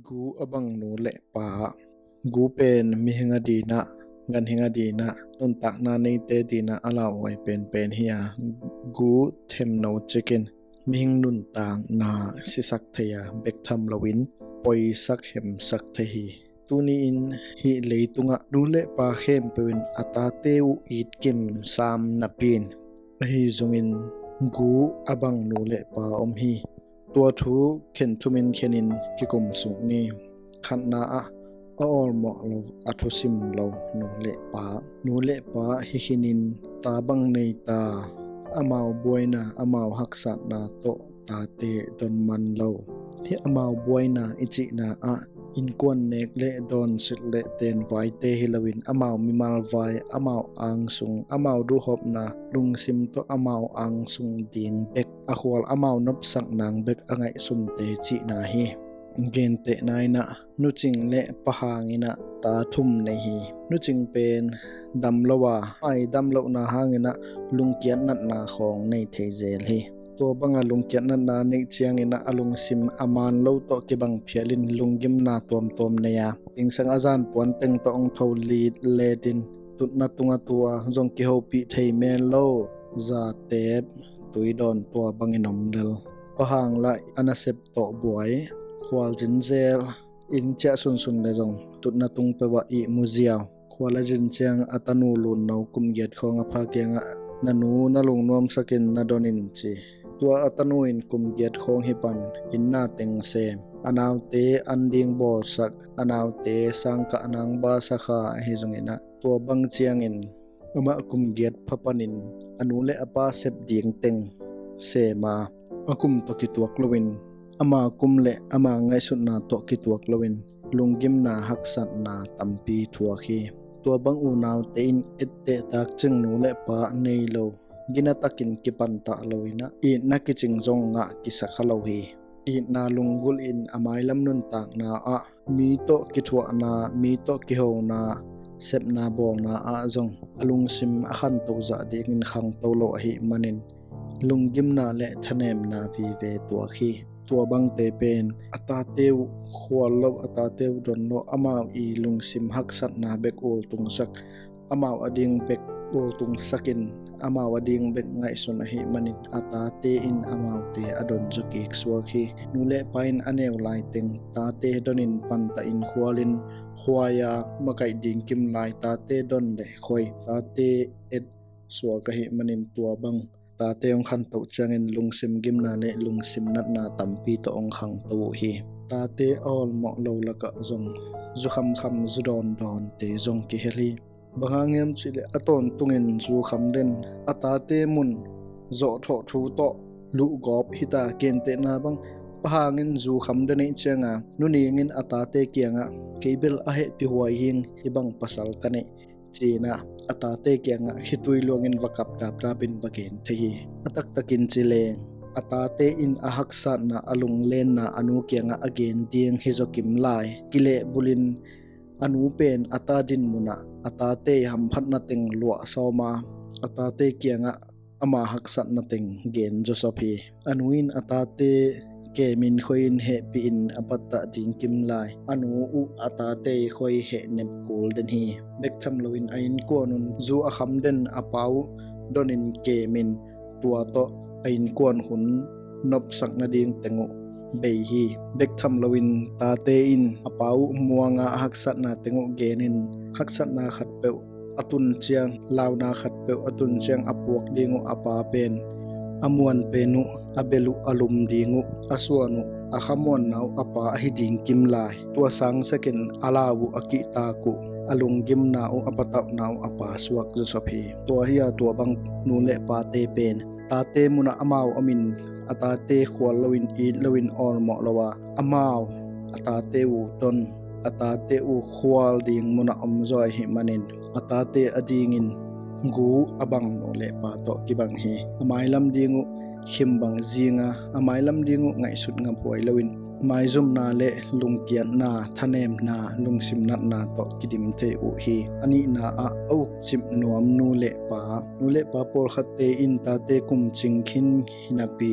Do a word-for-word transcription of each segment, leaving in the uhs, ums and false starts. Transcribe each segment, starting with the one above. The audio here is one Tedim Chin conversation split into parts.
Gu a bang nu le pa. Gu pen mihing a dinah, ganhing a dinah, nuntakna neite dinah a lauhuai penpen hi a, gu themno cikin mihing nuntakna sisak thei a, bek tham loin poisak hemsak thei hi. Tuni-in hih leitungah nu le pa khempeuh in a tate uh itkim sam napi-in, ahi zongin gu a bang nu le pa om hi. Tua thu khen thumin khenin kikum suk ni. Khatna ah a awlmawh lo, a thusim lo nu le pa. Nu le pa hi khinin ta bang nei ta, amau buaina, amau haksatna tawh tate don man lo. Hih amau buaina i cihna ah innkuan nek le dawnsilh le tenvaite hi loin, amau mimal vai, amau angsung, amau duhhopna lungsim tawh amau angsung ding bek, a khual amau nopsak nang bek a ngaihsunte cihna hi. Gentehna in ah nucing le pa hangin ah ta thum nei hi. Nucing pen dam lo a, a i dam lohna hangin ah lungkiat natna khawng nei thei zel hi. Tua banga lungkiat natna neih ciangin ah a lungsim a man lo tawh kibang phialin lunggimna tuamtuam nei a, zingsang a zan puanteng tawh hong tho lit letin tutna tunga tua zong kihopih thei men lo, zatep, tuidawn tua bangin om lel. Pa hang lah a nasep tawh buai, khual zinzel, inn ciah sunsun le zong tutna tung peuh ah ihmu ziau. Khual a zin ciang a tanu lunno kum giat khawng a pa kiangah, "Na nu na lungnuamsakin na don in," ci. Tua a tanu in kum giat khawng hi pan inn na teng sem, a naute an ding bawlsak, a naute sangkah nang ba sakha ahi zongin ah, tua bang ciangin amah kum giat pha panin a nu le a pa sep ding teng sem a, a kum tawh kituak loin, ama kum le ama ngaihsutna tawh kituak loin lunggimna haksatna tampi thuak hi. Tua bang unaute in etteh takcing nu le pa nei lo, gina takin kipantah loin ah itna kicing zong ngah kisa kha lo hi. Itna lunggulh in a mailam nuntakna ah, mi tawh kithuahna, mi tawh kihona, sepna bawlna ah zong a lungsim a khanto zah dingin khangto lo ahih manin lunggimna le thanemna vive tuak hi. Tua bangte pen a tate uh khual lo, a tate uh don lo, amau i lungsim haksatna bek ultungsak, amau a ding bek ultungsakin, amau a ding bek ngaihsun ahih manin a tate in amaute a don zaw kik suak hi. Nu le pa in a neu laiteng tate donin pantah in khualin khuai-a makaih ding kim lai, tate don le khoi, tate et suak ahih manin tua bang tate hong khantoh ciangin lungsim gimna le lungsim natna tampi tawh hong khangto uh hi. Tate a awlmawh lo lakah zong zu khamkham, zu dawndawnte zong kihel hi. Bang hang hiam cihleh a tawntungin zu kham den, a tate mun zawhthawh thu tawh luhgawp hita. Gentehna bang, pa hangin zu kham den ahih cianga nu ningin a tate kiangah, "Kei bel a hehpih huai hing, hih bang pasal ka neih," ci-in ah a tate kiangah khitui luangin va kap dapdapin va gen thei hi. A taktakin ci leng, a tate in a haksatna, a lunglenna a nu kiangah a gen ding hi zaw kim lai. Kilehbulin a nu pen a ta din munah a tate hamphatna teng luah sawm a, a tate kiangah ama haksatna teng gen zawsop hi. A nu in a tate kemin khoi-in hehpih-in a pattah ding kim lai, a nu uh a tate khoi hehnep kul den hi. Bek tham loin a innkuan un zu a kham den a pa uh donin kemin, tua tawh a innkuan hun nopsak nading teng uh bei hi. Bek tham loin tate in a pa uh muanga a haksatna teng uh genin, haksatna khatpeuh a tun ciang, launa khatpeuh a tun ciang a puak ding uh a pa pen, a muan pen uh, a bel uh, a lum ding uh, a suan uh, a khamuanna uh a pa ahi ding kim lai. Tua sangsakin a lau uh, a kihtak uh, a lunggimna uh, a patauhna uh a pa suak zawsop hi. Tua hi-a tua bang nu le pate pen tate munah amau omin, a tate khual loin, it loin, awlmawh lo a, amau a tate uh don, a tate uh khual ding munah om zaw ahih manin a tate a dingin gu a bang nu le pa tawh kibang hi. A mailam ding uh khimbang zinga, a mailam ding uh ngaihsut ngaphuai loin maizumna le lungkiatna, thanemna, lungsim natna tawh kidim thei uh hi. A nihna ah a ukcip nuam nu le pa. Nu le pa pawlkhatte in tate kum cing khin hi napi,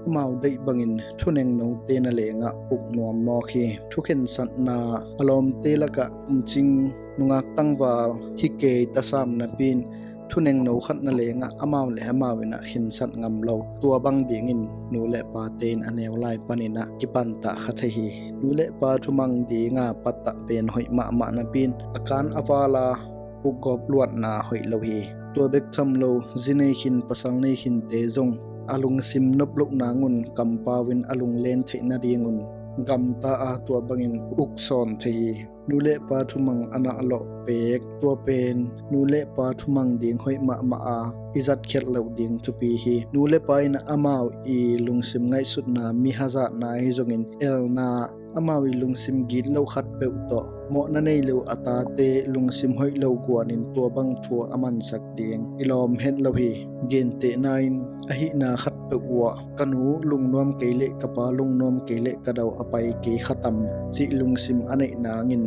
amau deih bangin thunengnote na lengah uk nuam mawk hi. Thukhensatna a lawmte lakah kumcing nungak tangval hi kei tasam napi-in thunengno khat na lengah amau le amau inah khinsat ngam lo. Tua bang dingin nu le pate in a neu lai paninah kipantah kha thei hi. Nu le pa thumang dinga pattah pen hoih mahmah napi-in a kan a vala ukgawp luatna hoih lo hi. Tua bek tham lo, zi nei khin pasal nei khinte zong a lungsim nop loh nangun kampau in a lunglen theih nadingun gamta a tua bangin uk sawn thei hi. Nu le pa thumang a nah lawh pek, tua pen nu le pa thumang ding hoih mahmah a i zatkhiat loh ding thupi hi. Nu le pa in amau i lungsim ngaihsutna mi hazatna hi zongin elna amau i lungsim git lo khat peuh tawh mawhna nei lo a tate lungsim hoih lo guanin tua bang thu a mansak ding i lawm het lo hi. Gentehna in a hihna khat peuh uh ah ka nu lungnuam kei leh ka pa lungnuam kei leh ka dau a pai kei khatam cih lungsim a neih nangin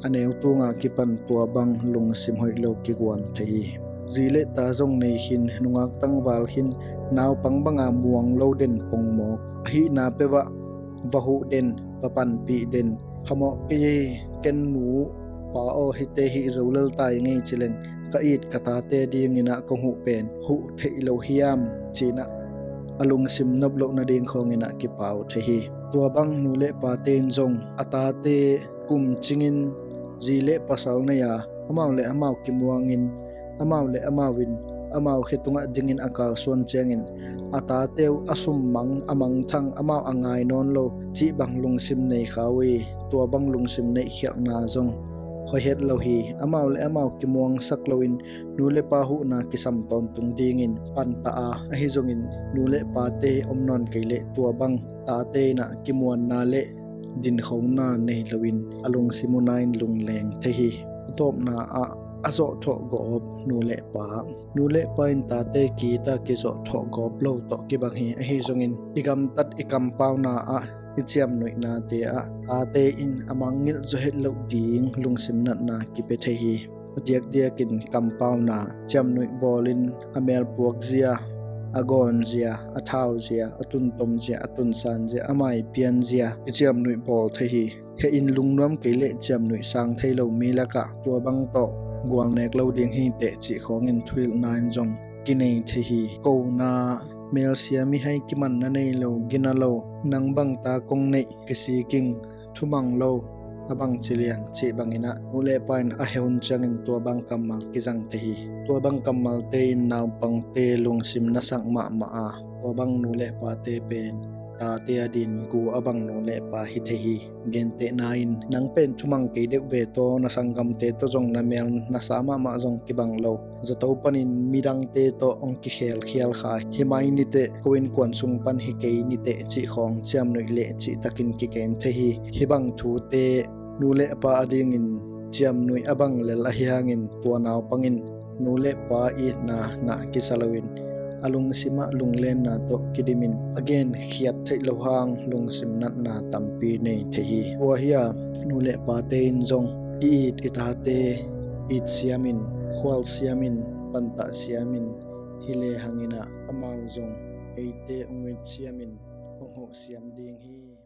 a neu tunga kipan tua bang lungsim hoih lo kiguan thei hi. Zi le ta zong nei khin, nungak tangval khin, naupang banga muang lo den pongmawk, a hihna peuh ah va huh den, va panpih den. Khamawh kei ei, ken nu pa aw hite hih zo lel ta i ngei ci leng ka it ka tate dinginah kong huh pen huh theih lo hiam cinah a lungsim nop loh nading khawnginah kipau thei hi. Tua bang nu le pate in zong a tate kum cingin zi le pasal nei a amau le amau kimuangin amau le amau in amau khe tungah dingin a kalsuan ciangin a tate uh a summang a mangthang amau a ngai nawn lo cih bang lungsim nei kha uh hi. Tua bang lungsim neihkhialhna zong hoih het lo hi. Amau le amau kimuangsak loin nu le pa huhna kisam tawntung dingin pantah a, ahi zongin nu le pate om nawn kei leh tua bang tate inah kimuanna le dinkhona nei loin a lungsim uh nain lungleng thei hi. A tawpna ah a zawhthawh gawp nu le pa. Nu le pa in tate kita kizawhthawh gawp lo tawh kibang hi. Ahi zongin i gamtat i kampauna ah i ciamnuihnate ah tate in a mangngilh zaw het loh ding lungsim natna kipia thei hi. A diakdiakin kampauna ciamnuih bawlin a melpuak zia, a gawn zia, a thau zia, a tuntom zia, a tunsan zia, a maipian zia i ciamnuih bawl thei hi. Heh in lungnuam kei leh ciamnuih sang thei lo mi lakah tua bang tawh gualnek lo ding hi teh cih khawngin thuhilhna in zong kinei thei hi. Kona melsiam i hai kimanna nei lo, gina lo, nang bang ta kong neih, kisiking, thumang lo, a bang ci liang cih banginah nu le pa in a hehun ciangin tua bang kammal kizang thei hi. Tua bang kammalte in naupangte lungsim nasak mahmah a, tua bang nu le pate pen tate a din gu a bang nu le pa hi thei hi. Gentehna in nang pen thumang kei deuh ve tawh na sanggamte tawh zong na mel na sa mahmah zong kibang lo. Zato panin midangte tawh hong kikhelkhial kha hi mai niteh, ko innkuan sung pan hi kei niteh cih khawng ciamnuih leh cihtakin kigen thei hi. Hih bang thute nu le pa adingin ciamnuih a bang lel ahi hangin tua naupangin nu le pa itna ngah kisa loin a lungsimah lunglenna tawh kidimin a genkhiat theih loh hang lungsim natna tampi nei thei hi. Tua hi a nu le pate in zong i it i tate it siamin, khual siamin, pantah siamin, hi le hanginah amau zong eite hong it siamin hong huh siam ding hi.